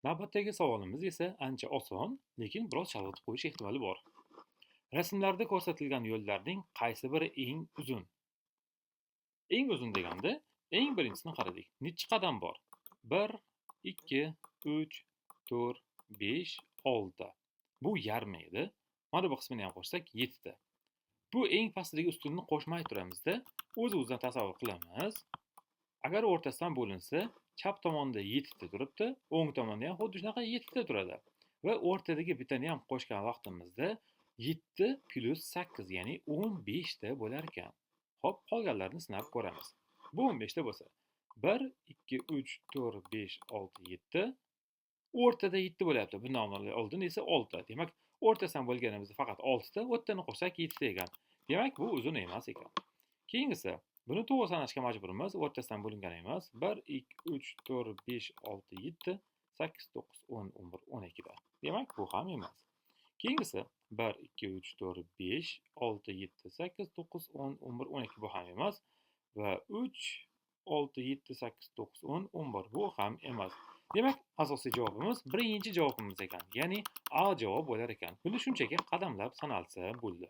Navbatdagi savolimiz esa ancha oson, lekin biroz chalg'itib qo'yish ehtimoli bor. Rasmlarda ko'rsatilgan yo'llarning qaysi biri eng uzun? Eng uzun deganda eng birinchisini qaradik. Nechi qadam bor? 1, 2, 3, 4, 5, 6. Bu yarmi edi. Mana bu qismini ham qo'shsak 7 ta. Bu eng pastidagi ustunni qo'shmay turamizda, o'z-o'zidan tasavvur qilamiz. Agar o'rtasidan bo'linsa, chap tomonda 7 ta turibdi, o'ng tomonda ham xuddi shunaqa 7 ta turadi. Va o'rtadagi bittani ham qo'shgan vaqtimizda 7 plyus 8, ya'ni 15 ta bo'lar ekan. Xo'p, qolganlarini sinab ko'ramiz. Bu 15 ta bo'lsa, 1, 2, 3, 4, 5, 6, 7. O'rtada 7 bo'lyapti. Bundan oldin esa 6. Demak, o'rtasidan bo'lganimizda faqat 6 ta, o'rtani qo'shsak 7 ta ekan. Demak, bu uzun emas ekan. Keyingisi, buni to'g'ri sanashga majburmiz, o'rtasidan bo'lingan emas. 1, 2, 3, 4, 5, 6, 7, 8, 9, 10, 11, 12 ta. Demak, bu ham emas. Keyingisi 1, 2, 3, 4, 5, 6, 7, 8, 9, 10, 11, 12, bu ham emas. Va 3, 6, 7, 8, 9, 10, 11, bu ham emas. Demak, asosiy javobimiz birinchi javobimiz ekan, ya'ni A javob bo'lar ekan. Buni shunchaki qadamlab sanalsa bo'ldi.